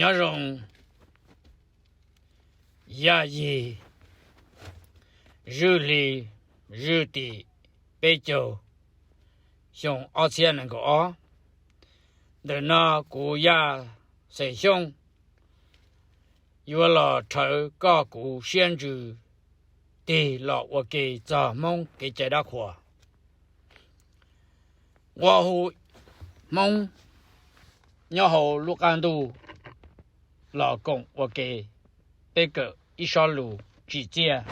Nyob zoo, yaj yig, zwj hli, zwj tim, peb caug, xyoo ob txhiab nees nkaum ob. Ntawm no kuv Yaj Xeem Xyooj yuav los rhawv koj kuv siab ntsws tig los ua ke txog Hmoob kev cai dab qhuas. Ua hu Hmoob nyob hauv lub qab ntuj los koom ua ke, peb kawm ib sob lus tsim txiaj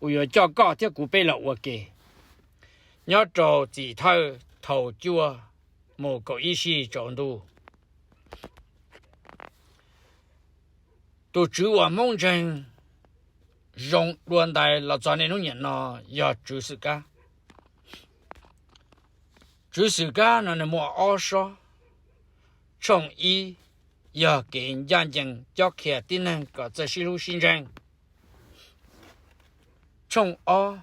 uas yuav coj koj thiab kuv peb los ua ke nyob rau txim thawj thaum cuaj mus kaum ib sij tsaus ntuj. Tus tswv uas Hmoob ntseeg zoo dua ntais los txog niaj hnub niam no yog Tswv Xwm Kab. Tswv Xwm Kab no nws muaj ob sob. Tshooj ib yog kev ncaj ncees cob qhia tib neeg kom txawj sib hlub sib ntseeg. Tshooj ob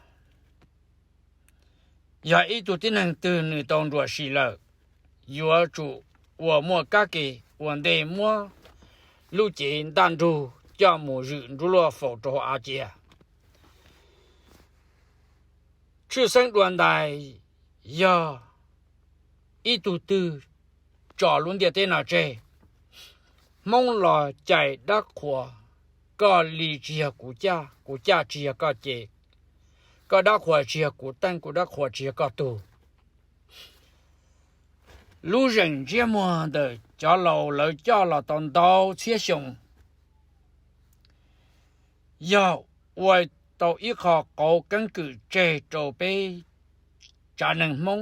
yog ib tug tib neeg twg nws tau nruam sim lawm, yuav tsum ua muaj kab ke ua ntej muab lub cev ntaj nrug coj mus zwm nruab luaj faus rau hauv av cia. Tshwj xeeb dua ntais yog ib tug twg tso lub ntiaj teb no tseg. Hmoob los cais dab qhuas, koj li tsis yog kuv caj, kuv caj tsis yog koj ces, koj dab qhuas tsis yog kuv teej, kuv dab qhuas tsis yog koj tug. Lub zeem ntsiab muag ntawm cov laus lawv coj los tau ntau txhiab xyoo, yog ua tau ib qho qauv keeb kwm tseg rau peb tsav neeg Hmoob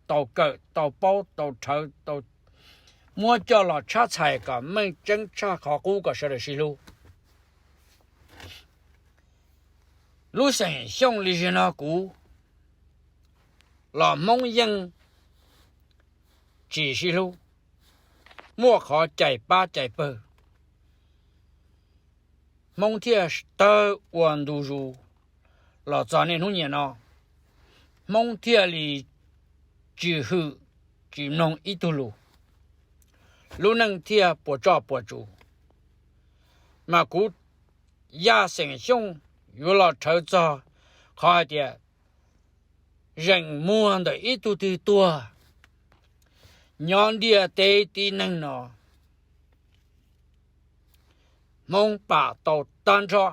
tau kawm, tau paub, tau rhawv, tau muab coj los tshab txhais kom meej tseeb tshaj qhov qub kom sawv daws sib hlub. Lub xeem Xyooj li ziag no kuv los Hmoob yeej tsis sib hlub, muaj qhov cais pab cais pawg, Hmoob thiaj tawg ua ntu zus los txog niaj hnub niam no. Hmoob thiaj li tsis hwm, tsis mloog ib tug lus, lub neej thiaj puas tsoj puas tsuv. Mas kuv Yaj Xeem Xyooj yuav los rhawv txog qhov hais tias zeem muag ntawm ib tug twg tuag nyob ntiaj teb tib neeg no, Hmoob pam tau tag nrho.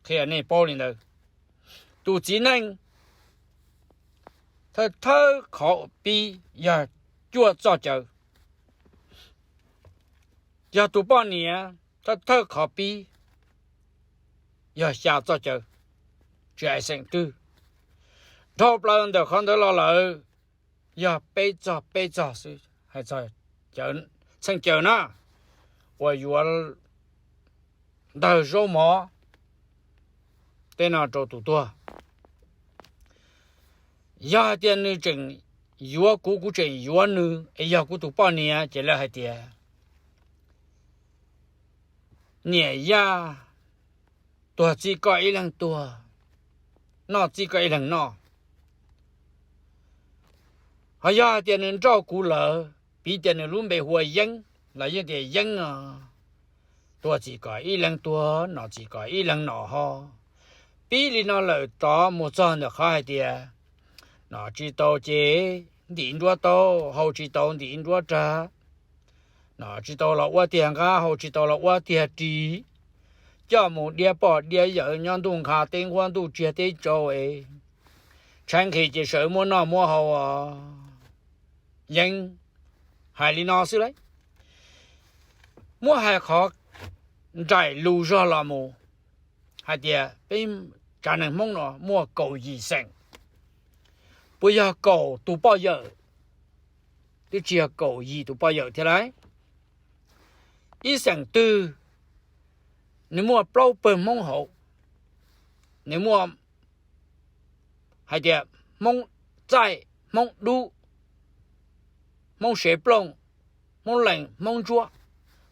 Qhia nej paub li ntawd, tus txiv neej thawj thawj qhov pib yog cuaj txoj cawv, yog tus poj niam thawj thawj qhov pib yog xya txoj cawv, tsis hais xeem twg. Dhau plaws ntawm qhov ntawd los lawm yog peb txoj peb txoj xwb, hais txog txheej cawv na, uas yuav ntawg zaub mov tej no rau tus tuag. Yog hais tias nws tseem yuav kuv, kuv tseem yuav nws es yog kuv tus poj niam ces lawv hais tias niam Yaj, tuag txij koj ib leeg tuag, noj txij koj ib leeg noj. Ho yog hais tias nws nrauj kuv lawm, piv tias nws lub npe hu ua Yeeb los yeej tias Yeeb os, tuag txij koj ib leeg tuag, nom txij koj ib leeg nom ho. Pib li no lawm tod mus txog ntawm qhov hais tias nom tsis tau ces ntim nruab taub, haus tsis tau ntim nruab rag, nom tsis tau los ua tiag nqab, haus tsis tau los ua tiag ris, coj mus diab poj diab yawm nyob ntuj nqha teb nquab ntuj tsiag teb tsau es tshaib nqhis ces sawv muab noj muab haus os. Yeeb hais li no xwb lauj. Muab hais qhov nraim lus zog los mus hais tias peb tsav neeg Hmoob no muaj kaum yim xeem, puas yog kaum tus poj yawm? Twb tsis yog kaum yim tus poj yawm thiab lauj. Ib xeem twg nws muaj plaub pawg Hmoob hauv, nws muaj hais tias Hmoob Txaij, Hmoob Dub, Hmoob Sev Plooj, Hmoob Lees, Hmoob Ntsuab,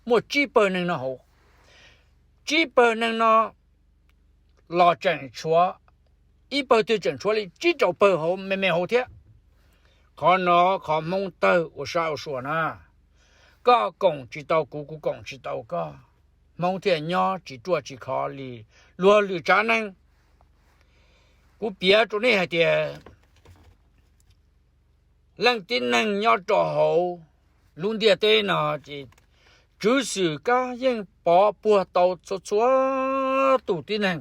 muaj tsib pawg neeg no hauv. Tsib pawg neeg no los tseem tshuav ib pawg twg tseem tshuav li tsib rau pawg hauv me me hauv thiab. Qhov no qhov Hmoob tawg ua sab ua sua na, koj koom tsis tau kuv, kuv koom tsis tau koj, Hmoob thiaj nyob tsis ruaj tsis khov li luag lwm tsav neeg. Kuv piav rau nej hais tias leej tib neeg nyob rau hauv lub ntiaj teb no ces Tswv Xwm Kab yeej pov puag tau txhua txhua tus tib neeg,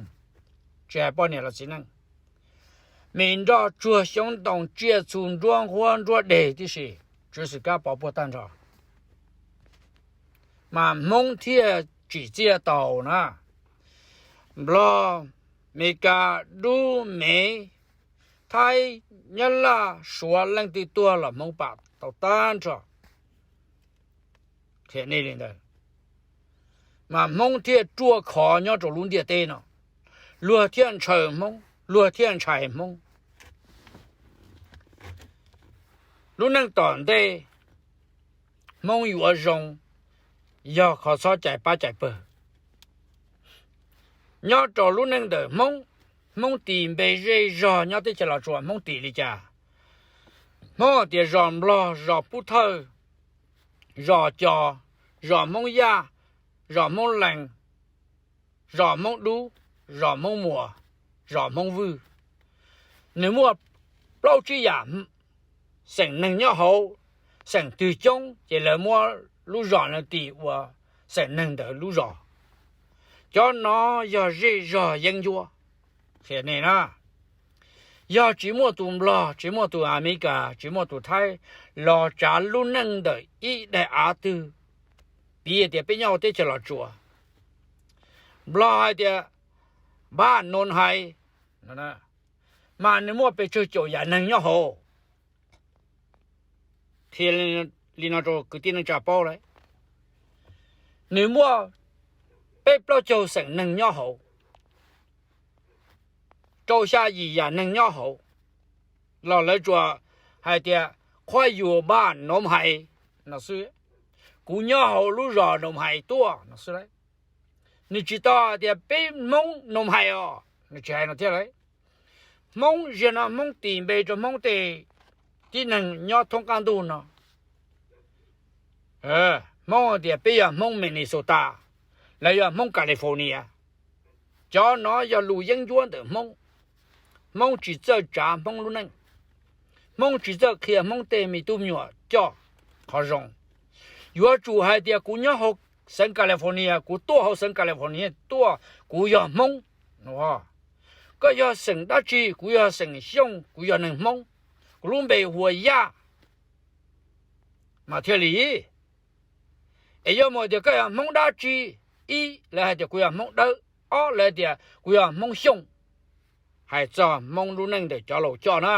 tsis hais poj niam los txiv neej, me nroj tsuag xyoob ntoo tsiaj txhu nruab nqhuab nruab deg tib si, Tswv Xwm Kab pov puag tag nrho, mas Hmoob thiaj tsim txiaj tau na. Nplog, Meskas, Dub, Mev, Thaib, Nyab Laj, Suav leej twg tuag los Hmoob pam tau tag nrho. Qhia nej li ntawd, mas Hmoob thiaj ruaj khov nyob rau lub ntiaj teb no, luag thiaj ntshaw Hmoob, luag thiaj ntshai Hmoob. Lub neej tom ntej Hmoob yuav zoo yog qhov txhob cais pab cais pawg. Nyob rau lub neej ntawm Hmoob, Hmoob tis npe zej zog nyob teb chaws Los Tsuas, Hmoob tis li cas? Hmoob tias zos Nplog, zos Pub Thawj, zos Co, zos Hmoob Yaj, zos Hmoob Lees, zos Hmoob Dub, zos Hmoob Muas, zos Hmoob Vwj. Nws muaj plaub tsib yam xeem neeg nyob hauv, xeem twg coob ces lawv muab lub zos no tis ua xeem neeg ntawd lub zos. Cov no yog zej zog yeeb ncuab. Qhia nej na, yog tsis muaj tus Nplog, tsis muaj tus Amelikas, tsis muaj tus Thaib los tsav lub neej ntawm ib daim av twg, piv tias peb nyob hauv teb chaws Los Tsuas, Nplog hais tias Npab Noos Hais, mas nws muaj pes tsawg caum yam neeg nyob hauv. Qhia li no rau kwv tij neej tsa paub lawm, nws muaj peb plaub caug xeem neeg nyob hauv, rau xya yim yam neeg nyob hauv, los lawv tsuas hais tias Khuab Yus Npab Noos Hais no xwb, kuv nyob hauv lub zos Noos Hais tuaj no xwb. Nws tsis tau hais tias peb Hmoob Noos Hais os, nws tsis hais no thiab lawm. Hmoob ziag no Hmoob tis npe rau Hmoob tej tib neeg nyob thoob qab ntuj no. Hmoob tias peb yog Hmoob Minnesota, lawv yog Hmoob California. Cov no yog lus yeeb ncuab ntawm Hmoob. Hmoob tsis txawj tsav Hmoob lub neej. Hmoob tsis txawj qhia Hmoob tej me tub me nyuam coj qhov zoo. Yuav tsum hais tias kuv nyob hauv xeev California, kuv tuaj hauv xeev California tuaj, kuv yog Hmoob. Koj yog xeem dab tsi? Kuv yog xeem Xyooj, kuv yog neeg Hmoob, kuv lub npe hu ua Yaj, mas thiaj li. Es yuav mus tias koj yog Hmoob dab tsi? Ib, lawv hais tias kuv yog Hmoob Dawb. Ob, lawv hais tias kuv yog Hmoob Xyooj. Hais txog Hmoob lub neej ntawm cov laus coj na,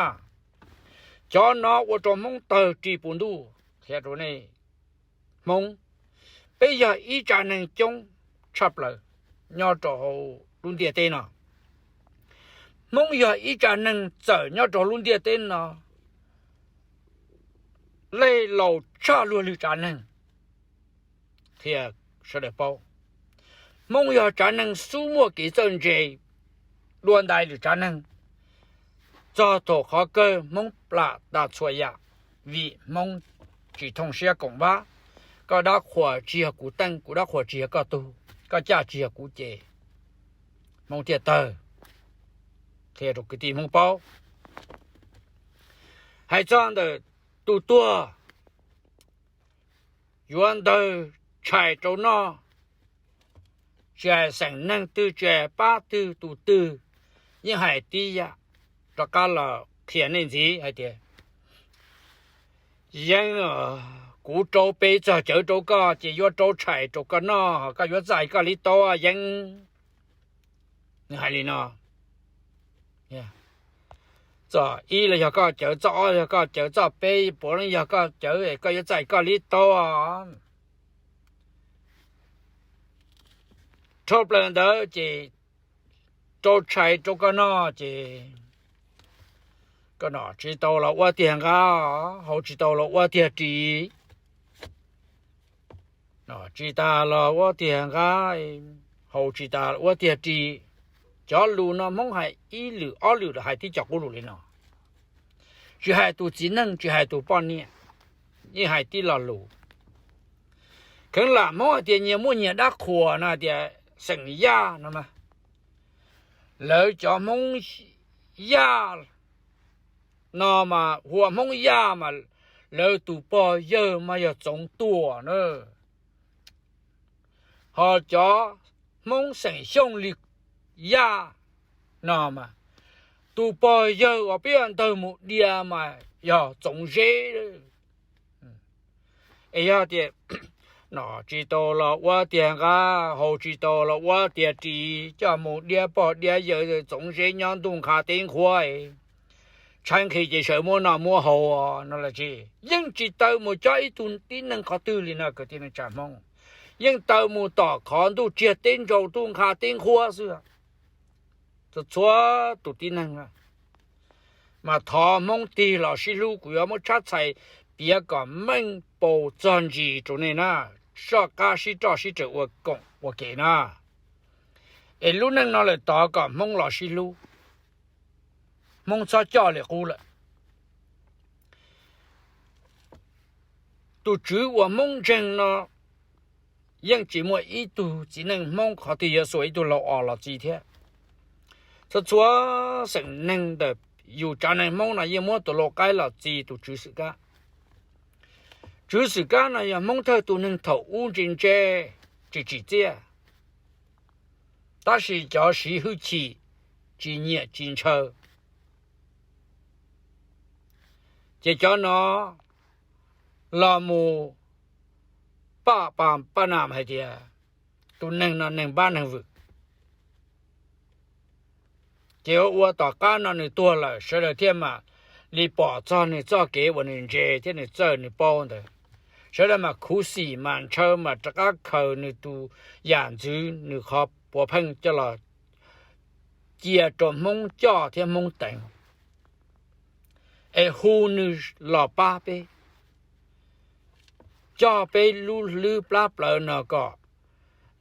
cov no ua rau Hmoob tawg ris puv ntuj. Qhia rau nej, Hmoob, peb yog ib tsav neeg coob tshaj plaws nyob rau hauv lub ntiaj teb no. Hmoob yog ib tsav neeg txawm nyob rau lub ntiaj teb no lej laus tshaj luag lwm tsav neeg. Qhia sawv daws paub, Hmoob yog tsav neeg xub muaj kev txawj ntse dua ntais lwm tsav neeg. Txog thaum qhov kawg Hmoob plam tas txhua yam, vim Hmoob tsis thooj siab koom vab. Koj dab qhuas tsis yog kuv teej, kuv dab qhuas tsis yog koj tug, koj caj tsis yog kuv ces. Hmoob thiaj tawg. Qhia rau kwv tij Hmoob paub. Hais txog ntawm tus tuag yuav ntawg tshais rau noj, tsis hais xeem neeg twg, tsis hais pab twg tus twg, yeej hais tib yam. Rov qab los qhia nej ntxiv hais tias, Yeeb, kuv rau peb txog cawv rau koj ces yuav rau tshais rau koj noj, koj yuav txais koj li tau, Yeeb. Nws hais li no, txoj ib los yog koj cawv, txoj ob yog koj cawv, txoj peb puav leej yog koj cawv, koj yuav txais koj li tau. Dhau plaws ntawd ces rau tshais rau koj noj ces koj noj tsis tau los ua tiag nqa, haus tsis tau los ua tiag ris. Noj tsis tas los ua tiag nqa, haus tsis tas ua tiag ris. Cov lus no Hmoob hais ib lwm ob lwm los hais tib co qub lus li no. Tsis hais tus txiv neej, tsis hais tus poj niam, yeej hais tib lo lus. Kheev lam Hmoob hais tias nyias muaj nyias dab qhuas no tias xeem Yaj no mas, lawv cov Hmoob Yaj no mas hu ua Hmoob Yaj mas lawv tus pog yawg mas yog Txoov Tuam na. Ho cov Hmoob xeem Xyooj li Yaj no mas tus pog yawg uas peb ntawg mus dia mas yog Txoov Zeb. Es yog tias noj tsis tau los ua tiag nqa, haus tsis tau los ua tiag ris, coj mus diab pog diab yawg Txoov Zeb nyob ntuj nqha teb nqhuab, tshaib nqhis ces sawv muab noj muab haus no los tsis yeej tsis taw mus cob ib tug tib neeg qhov twg li no kwv tij neej tsa Hmoob. Yeej taw mus tom qhov ntuj tsiag teb ntsau ntuj nqha teb nqhuab xwb. Txhua txhua tus tib neeg mas thov Hmoob tig los sib hlub, kuv yuav muab tshab txhais piav kom meej paus txog ntsis rau nej na, soj qab sib roj sib raws ua koom ua ke na. Es lub neej no lawm tod kom Hmoob los sib hlub, Hmoob txhob coj li qub lawm. Tus tswv uas Hmoob ntseeg no yeej tsis muaj ib tug txiv neej Hmoob qhov twg yuav xuas ib tug laus os los txi thiab. Txhua txhua xeem neeg ntawm yus tsav neeg Hmoob no yeej muab tus lau qaib los txi tus tswv xwm kab. Tswv xwm kab no yog Hmoob Thawj tus neeg thaum ub ntse ntse, tsis tsim txiaj, tab sis cov siv hwj chim tsis nyiam tsis ntshaw, ces cov no los mus paj paj nam hais tias tus neeg no neeg npab neeg vwm. Ces ua ua tom qab no nws tuag lawm, sawv daws thiaj mam li pom txog nws txoj kev uas nws ntse thiab nws txawj nws paub ntawd. Sawv daws mam khuv xim mas ntshaw mas rov qab khaws nws tus yam ntxwv nws qhov puav pheej coj los cia rau Hmoob coj thiab Hmoob teev, es hu nws los pab peb, coj peb lub hlwb plab plawv no kom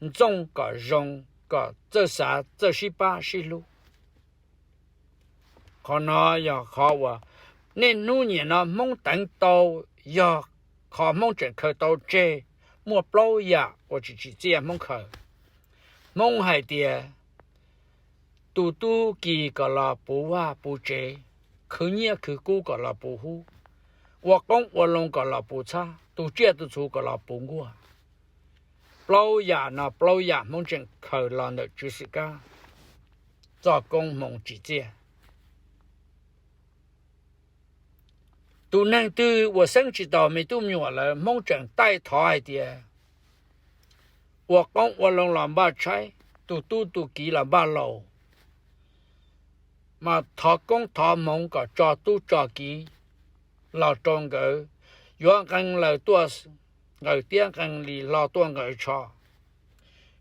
ntxooj kom zoo, kom txawj xav txawj sib pab sib hlub. Qhov no yog qhov uas niaj hnub nim no Hmoob teev tau, yog qhov Hmoob tseem khaws tau tseg muaj plaub yam uas tsis tsim txiaj Hmoob khaws. Hmoob hais tias tus tub ki kom los puv vaj puv tsev, khwv nyiaj khwv kub kom los puv hub, ua qoob ua loo kom los puv txhab, tu tsiaj tu txhu kom los puv nkuaj. Plaub yam no plaub yam Hmoob tseem khaws los ntawm tswv xwm kab, txoj koob hmoov tsim txiaj. Tus neeg twg uas xeeb tsis tau me tub me nyuam lawm, Hmoob tseem taij thov hais tias ua qoob ua loo los npaj tshaib, tus tub tus kiv los npaj laus, mas thov koob thov hmoov kom tso tub tso kiv los rau nkawd, yuav nqee laws tuaj nqaws tiab, nqee li hlo tuaj nqaws tsho,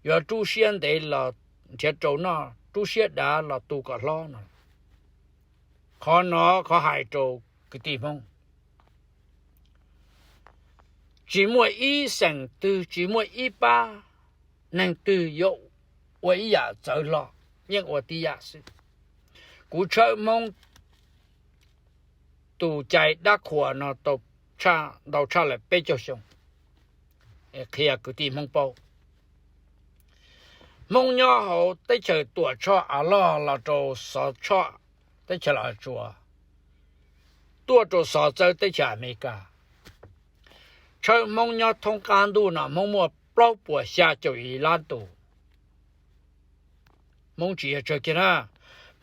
yuav rub siab ntev los nrhiav rau noj, rub siab dav los tu kom hlob no. Qhov no qhov hais rau kwv tij Hmoob, tsis muaj ib xeem twg, tsis muaj ib pab neeg twg yuav ua ib yam txawv hlo, yeej ua tib yam xwb. Kuv tshawb Hmoob tus cai dab qhuas no tau ntau tshaj lawm peb caug xyoo. Qhia kwv tij Hmoob paub, Hmoob nyob hauv teb chaws Tuam Tshoj Av Loj los rau Xov Tshoj teb chaws Los Tsuas, tuaj rau Xov Txawb teb chaws Amelikas, tshawb Hmoob nyob thoob qab ntuj no Hmoob muaj plaub puas xya caum yim lab tus. Hmoob tsis yog tsawg kiag na,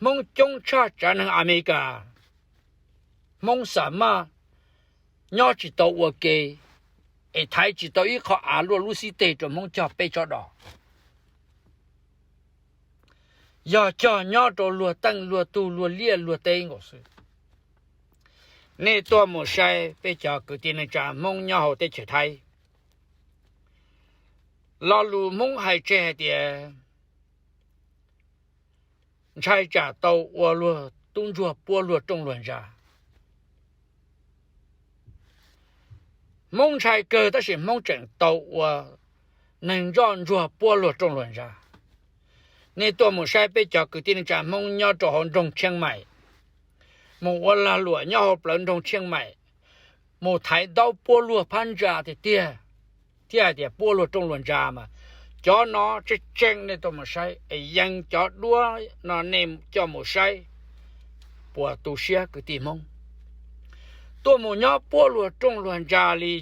Hmoob coob tshaj tsav neeg Amelikas. Hmoob xam maj nyob tsis tau ua ke, es thaiv tsis tau ib qho av luaj lub xib teg rau Hmoob cog peb tsob dos. Yog cog nyob rau luag teej luag tug luag liaj luag teb nkaus xwb. Nej tuaj mus saib peb cov kwv tij neej tsa Hmoob nyob hauv teb chaws Thaib, lo lus Hmoob hais tseg hais tias ntshai tsam tau ua luag tub ntsuag puab luag rooj luag ntsa. Hmoob ntshai kawg tab sis Hmoob tseem tau ua neeg ntsoj ntsuag puab luag rooj luag ntsa. Nej tuaj mus saib peb cov kwv tij neej tsa Hmoob nyob rau hauv nroog Tsheej Maim, mus ua lag luam nyob hauv plawv nroog Tsheej Maim, mus thaiv ntaub puab luag phab ntsa tiag tiag. thiab hais tias puab luag rooj luag ntsa mas, cov no tseeb tseeb nej tuaj mus saib es yees cov duab no nej coj mus saib puas tu siab kwv tij Hmoob. Tuaj mus nyob puab luag rooj luag ntsa li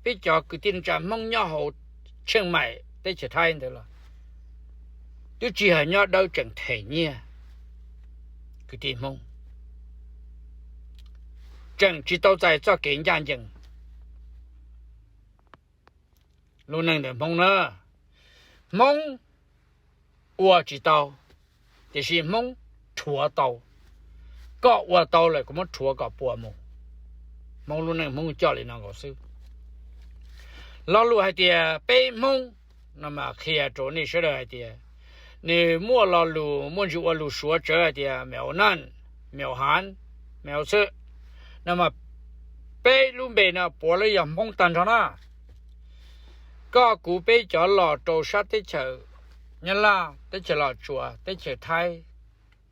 peb cov kwv tij neej tsa Hmoob nyob hauv Tsheej Maim teb chaws Thaib ntawd los twb tsis hais nyob dawb tseem them nyiaj. Kwv tij Hmoob tseem tsis tau txais txoj kev ncaj ncees. Lub neej ntawm Hmoob na, Hmoob ua tsis tau, tiam sis Hmoob rhuav tau. Koj ua tau lawm kuv muab rhuav kom puas mus. Hmoob lub neej Hmoob coj li no nkaus xwb. Lo lus hais tias peb Hmoob no mas qhia rau nej sawv daws hais tias nws muaj lo lus muaj ntsis ua lus Suav tsawv hais tias เหมาะหน้า เหมาะหลัง เหมาะหน้า เหมาะหลัง no mas peb lub npe no puav leej yog Hmoob tag nrho na. Koj kuv peb cov los rau sab teb chaws Nyab Laj, teb chaws Los Tsuas, teb chaws Thaib,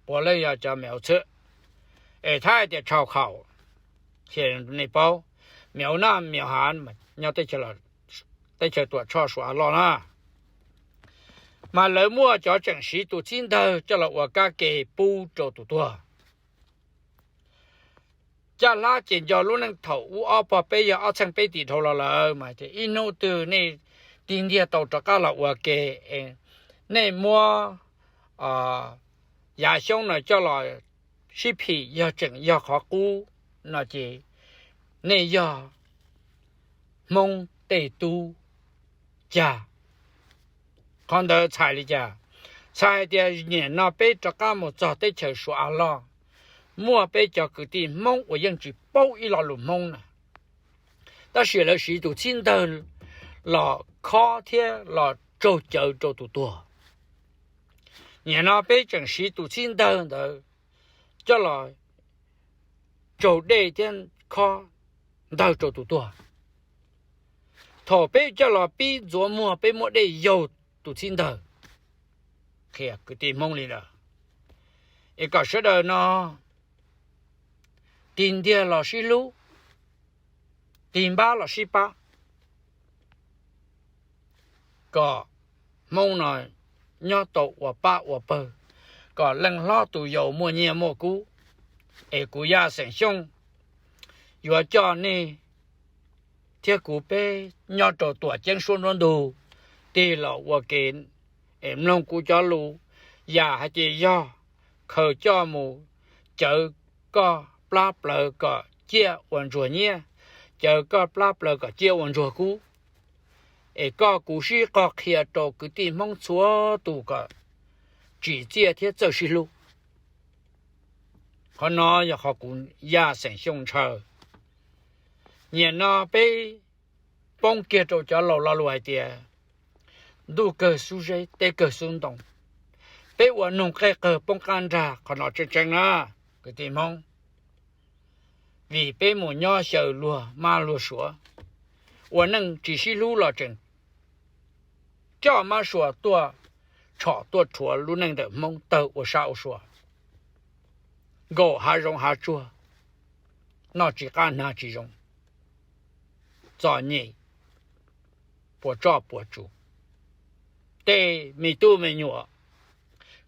puav leej yog cov เหมาะหลัง เหมาะหลัง es Thaib hais tias ชาวเขา, qhia nej paub, เหมาะหน้า เหมาะหลัง nyob teb chaws Tuam Tshoj Suav Av Loj na. Mas lawv muaj cov tseem siv tus txib ntawg coj los ua kab ke pub rau tus tuag. Caj hlab ces nco lub neej thaum ub ob pog peb yawg ob txheej peb tim dhau los lawm mas ib hnub twg nej tig ntiag tau rov qab los ua ke, nej muab yav xyoob no coj los sib phim yog tseem yog qhov qub no ces nej yog Hmoob tej tub cag. Qhov ntawd txhais li cas? Txhais hais tias nim no peb rov qab mus txog teb chaws Suav Av Loj, muaj peb cov kwv tij Hmoob uas yeej tsis paub ib lo lus Hmoob na, tab sis lawv siv tus txib ntawg los khob thiab los tsaug cawv rau tus tuag. Nim no peb tseem siv tus txib ntawg ntawd coj los tsaug dej thiab khob ntawg rau tus tuag. Thaum peb coj los pib ntxuav muag peb muab dej yaug tus txib ntawg. Qhia kwv tij Hmoob li ntawd es kom sawv daws no tig ntiag los sib hlub, tig npab los sib pab, kom Hmoob no nyob tau ua pab ua pawg, kom leej hlob tus yau muaj nyiaj muaj kub. Es kuv Yaj Xeem Xyooj yuav coj nej thiab kuv peb nyob rau Tuam Ceeb Suab Nruab Ntug tig los ua ke es mloog kuv cov lus. Yam hais tias yog khaws coj mus cawv koj plab plaws kom ciaj ua ntsuag nyiaj, cawv koj plab plaws kom ciaj ua ntsuag kub, es koj kuv sib qog qhia rau kwv tij Hmoob txhua tus kom tsim txiaj thiab txawj sib hlub. Qhov no yog qhov kuv Yaj Xeem Xyooj ntshaw. Nim no peb poob kiag rau cov laus lo lus hais tias ntuj kawg xub zeb, teb kawg xub ntoo. Peb ua noog qej qawg poob qab nrag, qhov no tseeb tseeb na kwv tij Hmoob. Vim peb mus nyob xyaw luag mab luag suav, ua neej tsis sib hlub los tseem coj mab suav tuaj tshom tuaj rhuav lub neej ntawm Hmoob tawg ua sab ua sua, nkaum hav zoov hav tsuag, noj tsis qab hnav tsis zoo, txom nyem, puas tsuaj puas tsuv. Tej me tub me nyuam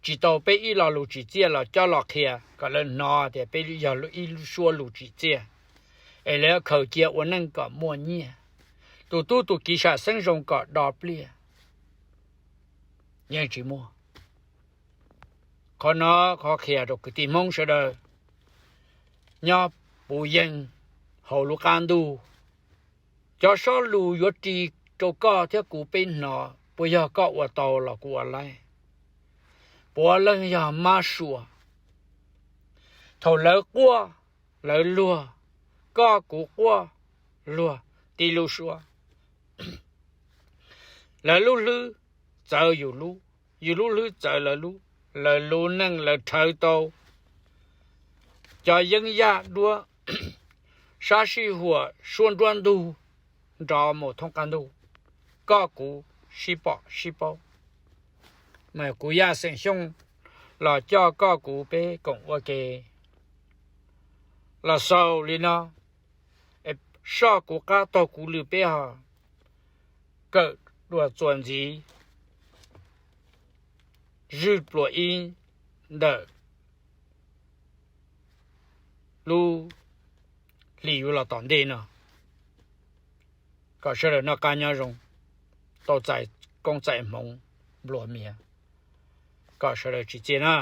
tsis tau peb ib lo lus tsim txiaj los coj los qhia kom lawv hnov tias peb yog ib suab lus tsim txiaj, es lawv khaws cia ua neej kom muaj nyiaj. Tus tub tus kiv sam xeeb zoo kom do pliaj, yeej tsis muaj. Qhov no qhov qhia rau kwv tij Hmoob sawv daws nyob puv yeeg hauv lub qab ntuj. Cov sob lus yuav ris rau koj thiab kuv peb hnov, puas yog koj ua tau los kuv ua laib? Puav leej yog mab sua. Thaum lawv quaj lawv luag, koj kuv quaj luag tib lub suab. Lawv lub hlwb txawv yus lub, yus lub hlwb txawv lawv lub, lawv lub neej lawv rhawv tau cov yeeb yaj duab sab sij huam suab nruab ntug nrov mus thoob qab ntuj, koj kuv sib pom sib paub. Mas kuv Yaj Xeem Xyooj los coj koj kuv peb koom ua ke los xaus li no. Soj kuv qab taug kuv lw peb ho kawm dua txuas ntxiv zwj pluas ib ntawm lub hlis yuav los tom ntej no, kom sawv daws noj qab nyob zoo, tau txais koob txais hmoov nplua mias, kom sawv daws tsim txiaj na.